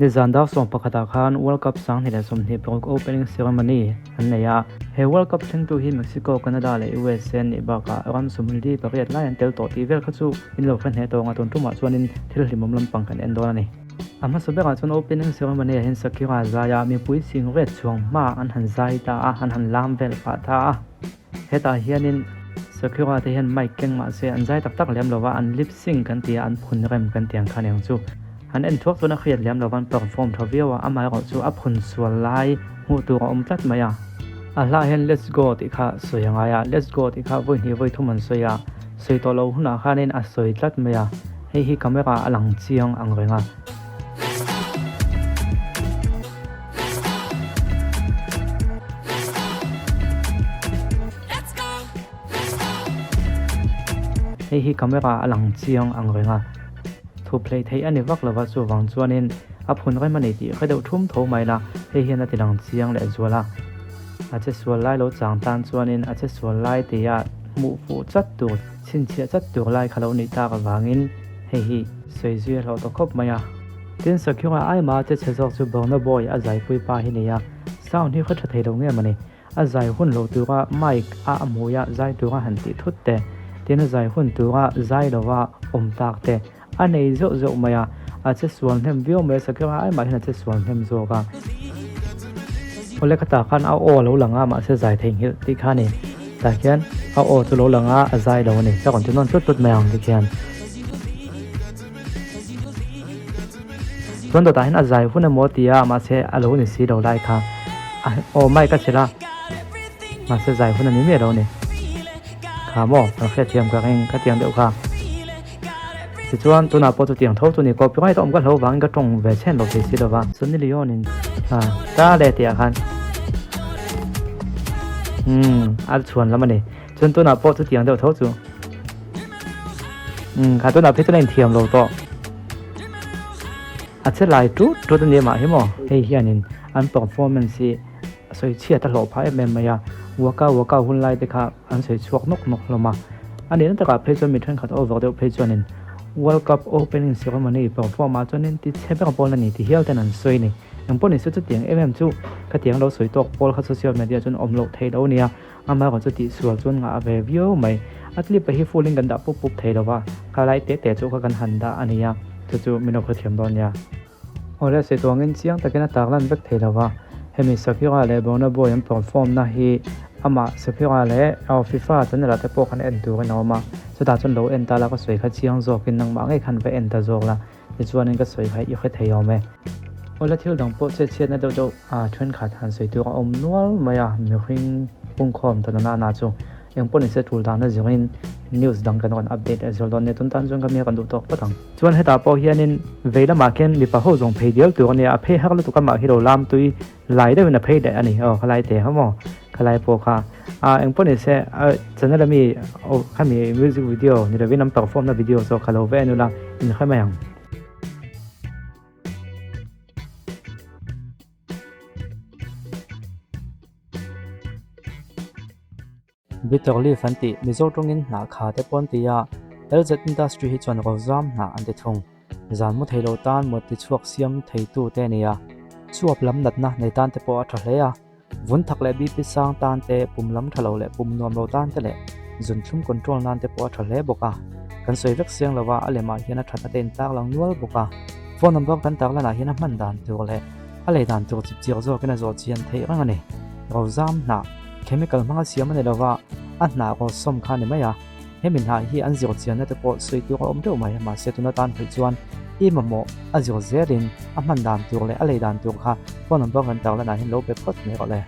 Nizan dar 11 ah khan World Cup 2026 opening ceremony an nei a. He World Cup thlengtu hi Mexico, Canada leh USA an nih bakah ram 48 lai an tel tawh tih vel kha chu in lo hre hneh tawng a, tun tumah chuanin thil hlimawm lampang kan en dawn a ni. A hmasa berah chuan opening ceremony ah hian Shakira zai a, mipui sing ret chuang hmaah an han zai ta a, an han lam vel pah ta a. Hetah hianin Shakira te hian mic keng mah se an zai tak tak lem lova, an lip sync kan ti a, an phun rem kan ti ang kha aniang chu. An en thuak chuan a hriat lem lova, an perform tha viau a, amaherawh chu a phun sual lai hmuh tur a awm tlat mai a. A hlah hian Let's go tih kha sawi a ngai a, Let's go tih kha vawi hnih vawi thum an sawi a, sawi tawh loh hunah khanin a sawi tlat mai a, hei hi camera a lang chiang ang reng a. Hei hi camera a lang chiang ang reng a, thup hleih theih a ni vak lova chuvang chuanin a phun rem a ni tih hre deuh thum tho mai la, hei hian a ti lang chiang leh zual a. A che sual lai lo chang tan chuanin a che sual lai tia hmuh fuh chat tur, chhinchhiah chat tur lai kha lo nih tak avangin hei hi sawi zui a hlawh ta khawp mai a. Tin Sakhiunga aima che chhe zawk chu Burna Boy a zaipui pa hi nei a, sound hi khaw tha thei lo nge mawni? A zai hun lo tura mic a a hmuia zai tura han tih thut te, tin a zai hun tura zai lova awm tak te a nei zeuh zeuh mai a, a che sual hnem viau mai a, Sakhiunga aimah hian a che sual hnem zawk a. Awle khatah khan a aw a lo lang a mahse zai theihnghilh tih kha a ni, tah khian a aw chu lo lang a a zai lo a ni, ka rawn ti nawn tlut tlut mai ang tikhian. Chuan dawtah hian a zai hun emaw ti a mahse a lo ni si lo lai kha aw mic a chhilh a mahse zai hun a ni miah lo a ni kha maw kan hriatthiam ka ring ka tiang deuh kha tichuan tunah pawh chutiang tho chu ni copyright a awm ka hlo vangin ka tawng ve chhen lo thei si lo va Sunny Leone in ta leh tih ah khan umm a chhuan lam a ni chuan tunah pawh chutiang deuh tho chu. Umm kha tunah phei chuan a inthiam lo tawh. A che lai tut tut a ni mah hi maw. Hei hianin an performance hi sawi chhiat a hlawh phah em em mai a, waka waka hun lai te kha an sawi chhuak nawk nawk hlawm a. A nihna takah phei chuan mi thenkhat over deuh phei chuanin World Cup opening ceremony perform ah chuanin ti chhe ber pawl a ni ti hial ten an sawi a ni. Engpawh ni se chutiang em em chu khatiang lo sawi tawk pawl kha social media chuan awm loh theih lo a nia. Amaherawh chu tihsual chuan ngah ve viau mai. A clip ah hi full in kan dah pup pup thei lo va, kha lai teh teh chu kha kan han dah a ni a, chu chu min lo khawthiam dawn nia. Awle sawi tuangin chiang takin a tak lan vek thei lo va, hemi Shakira leh Burna Boy an perform na hi amah Shakira leh aw FIFA channel ah te pawh khan en turin a awm a, chutah chuan lo en ta la ka sawi kha chiang zawkin nangmah ngei khan va en ta zawk la, tichuanin ka sawi kha i hre thei awm e. Awle thil dang pawh chhiat chhiatna deuh deuh a thenkhat han sawi tur a awm nual mai a, mihring pungkhawm ta nana na chu engpawh nise tul dana zirin news dang kan rawn update leh zual dawn nia tun tan chuan ka mi a kan duh tawk phawt ang. Chuan hetah pawh hianin vei lamah khian mipa ho zawng phei dial tur a nia, a phei har lutuk amah hi lo lam tui lai deuhin a phei leh a ni aw khalai te ha maw khalai pawh kha a engpawh nise a channel ami aw khami music video ni lovin an perform na video zawk kha lo va en ula in hre mai ang. Bitter leaf an tih Mizo tawngin hnah kha te pawh an ti a, LZ Industry hi chuan Rozam hnah an ti thung. Zan mu thei lo tan mut ti chhuak siam theitu te a ni a, chuap lam natna nei tan te pawh a tha hle a, vun thak leh BP sang tan te, pum lam tha lo leh pum nuam lo tan te leh zunthlum control nan te pawh a tha hle bawk a. Kan sawi vek siang lo a, a lemah hian a thatna te intak lang nual bawk a. Phone number kan tarlanah hian a hman dan tur leh a lei dan tur chip chiak zawkin a zawh chian theih reng a ni. Rozam hnah. Chemical hmanga siam a ni lova, a hnah raw sawm kha a ni mai a. Hemi hnah hi an zir chianna te pawh sawi tur a awm deuh mai, mahse tuna tan hmuih chuan i mamawh a zir zelin a hman dan tur leh a lei dan tur kha phone number kan tarlanah hian lo be phawt mai rawh le.